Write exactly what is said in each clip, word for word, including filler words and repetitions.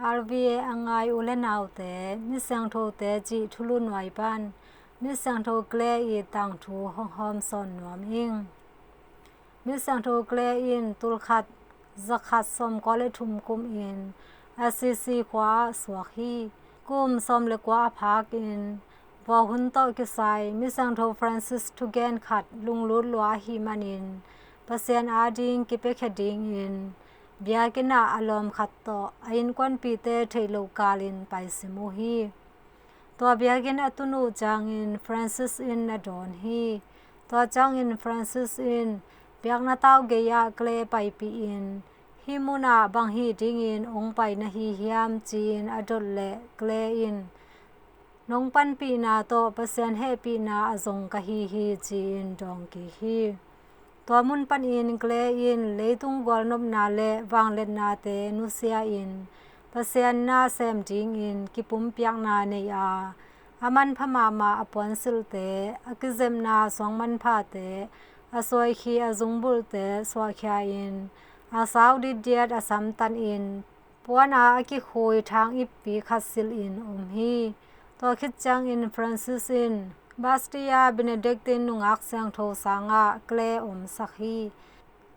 R V A a ngai u le naute, Misiangthote cih thulu nuai pan Misiangtho Clare ii tangthu hong hawm sawn nuam ing. Misiangtho Clare in tulkhat zakhat sawmkua le thum kumin Assisi khua ah suak hi. Kum sawm le kua a phakin vuahun tawh kisai Misiangtho Francis thugen khat lunglut lua ahih manin Pasian ading kipiakhia dingin biakinn ah a lawm khat tawh a innkuanpihte theih loh kalin paisim uh hi. Tua biakinn a tun uh ciangin Francis in na dawn hi. Tua ciangin Francis in biakna tau gei-ah Clare paipihin, "Hih munah bang hih dingin hong pai na hi hiam?" ci-in a dot leh Clare in, "Nong panpihna tawh Pasian hehpihna a zong ka hi hi," ci-in dawng kik hi. Tua mun panin Clare in leitung gualnopna le vangliatnate nusia-in Pasian na sem dingin kipumpiakna nei a, a manpha mahmah a puansilhte, a kizepna suangmanphate, a suaikhi a zungbulhte suahkhia-in a sau ditdiat a samtanin puan a a kikhui thang ippi khat silhin om hi. Tua khit ciangin Francis in Bastia Benedictine nungak siangtho sangah Clare omsak hi.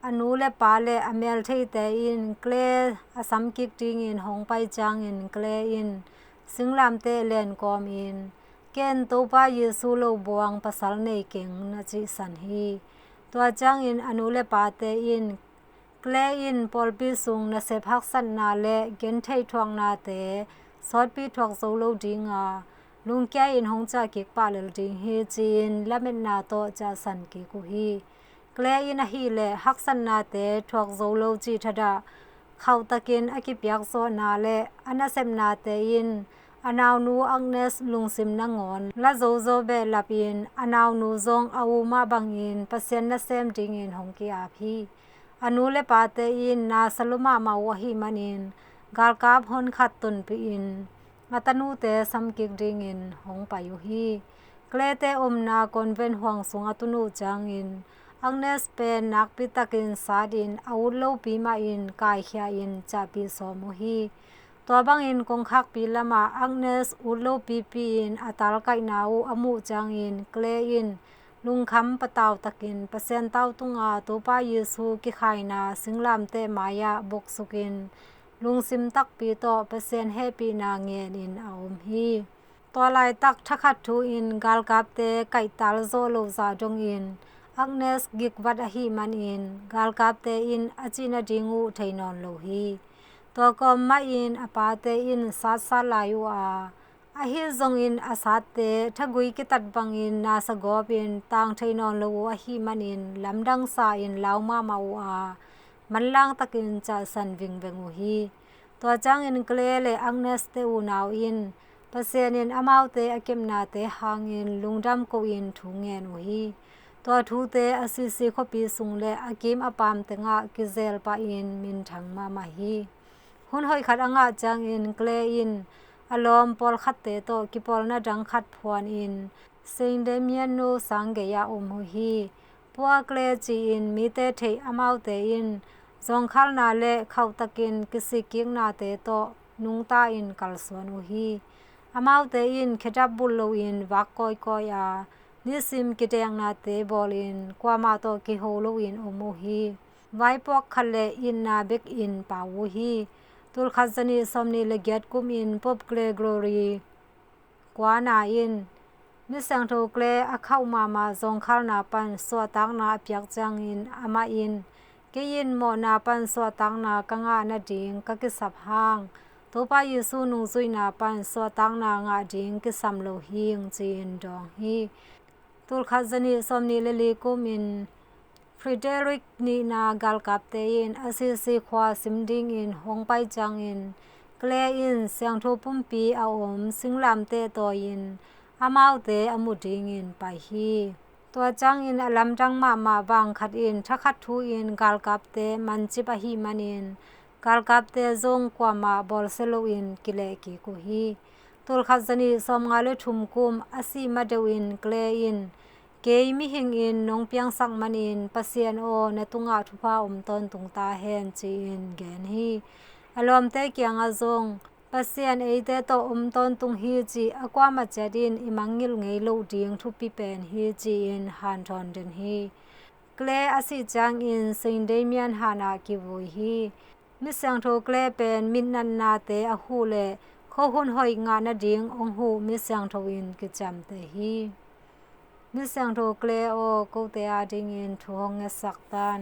A nu le pa le a meltheite in Clare a samkik dingin hong pai ciangin Clare in singlamteh len kawmin, "Ken Topa Jesu lo buang pasal nei keng," na cihsan hi. Tua ciangin a nu le pate in Clare in pawlpi sung nasep haksatna le gentheih thuaknate sawtpi thuak zo lo dinga, lungkia-in hong ciah kik pah lel ding hi, ci-in lametna tawh ciahsan kik uh hi. Clare in ahih leh haksatnate thuak zo lo cih thadah khauhtakin a kipiak zawhna le a nasepnate in a naunu Agnes lungsim nangawn la zozo behlapin a naunu zong a u mah bangin Pasian nasem dingin hong ki-ap hi. A nu le pate in na sa lua mahmah uh ahih manin galkap honkhat tonpihin a tanute samkik dingin hong pai uh hi. Clare-te omna convent huang sung a tun uh ciangin Agnes pen nakpitakin satin a ut lopi mahin kaikhia-in ciahpih sawm uh hi. Tua bangin kongkhakpi lamah Agnes ut lopipi-in a talkaihna uh a muh ciangin Clare in lungkham patau takin Pasian tau tunga Topa Jesu kikhaina singlamteh mai-ah boksukin lungsim takpi tawh Pasian hehpihna ngenin a om hi. Tua laitak thakhat thu-in galkapte kaihtal zawh loh zah dongin Agnes gikvat ahih manin galkapte in a cih nading uh thei nawn lo hi. Tua kawm mahin a pate in satsat lai uh a, ahi zongin a satte thagui kitat bangin nasa gawpin tang thei nawn lo uh ahih manin lamdang sa-in lau mahmah uh a, manlang takin ciahsan vingveng uh hi. Tua ciangin Clare le Agnes-te unau in Pasian in amaute a kepnate hangin lungdam ko-in thu ngen uh hi. Tua thute Assisi khuapi sung le a kim a paam tengah kizel pahin minthang mahmah hi. Hun hoih khat a ngah ciangin Clare in a lawm pawlkhatte tawh kipawlna dang khat phuanin Saint Damiano sang gei-ah om uh hi. Poor Clare ci-in mite theih amaute in zawngkhalna le khauhtakin kisikkiknate tawh nungta-in kalsuan uh hi. Amaute in khedap bulh loin vak kawikawi a, nisim kideknate bawlin kuamah tawh kiho loin om uh hi. Vaipuak khat le itna bekin pau uh hi. Tulkhat zanih sawmnih le giat kumin Pope Gregory kuana in Misiangtho Clare a khauh mahmah zawngkhalna pan suahtakna a piak ciangin amah in, "Kei in mawhna pan suahtakna ka ngah nading ka kisap hang Topa Jesu nungzuihna pan suahtakna ngah ding kisam lo hing," ci-in dawng hi. Tulkhat zanih sawmnih le li kumin Frederick nihna galkapte in Assisi khua sim dingin hong pai ciangin Clare in siangtho pumpi a om singlamteh tawi-in amaute a mu dingin pai hi. Tua ciangin a lamdang mahmah vang khat in thakhat thu-in galkapte mancip ahih manin galkapte zong kuamah bawlsia loin kilehkik uh hi. Tulkhat zanih sawmnga le thum kum a sih madeuhin Clare in, "Kei mihingin nong piangsak manin Pasian aw, na tungah thupha om tawntung ta hen," ci-in gen hi. A lawmte kiangah zong Pasian eite tawh om tawntung hi cih a kuamah ciat in i mangngilh ngei loh ding thupi pen hi ci-in hanthawn den hi. Clare a sih ciangin Saint Damian hanah kivui hi. Misiangtho Clare pen mitnatnate a huh leh khuahun hoih ngah nading hong huh misiangtho in kiciamteh hi. Misiangtho Clare aw, kote adingin thu hong ngetsak tan.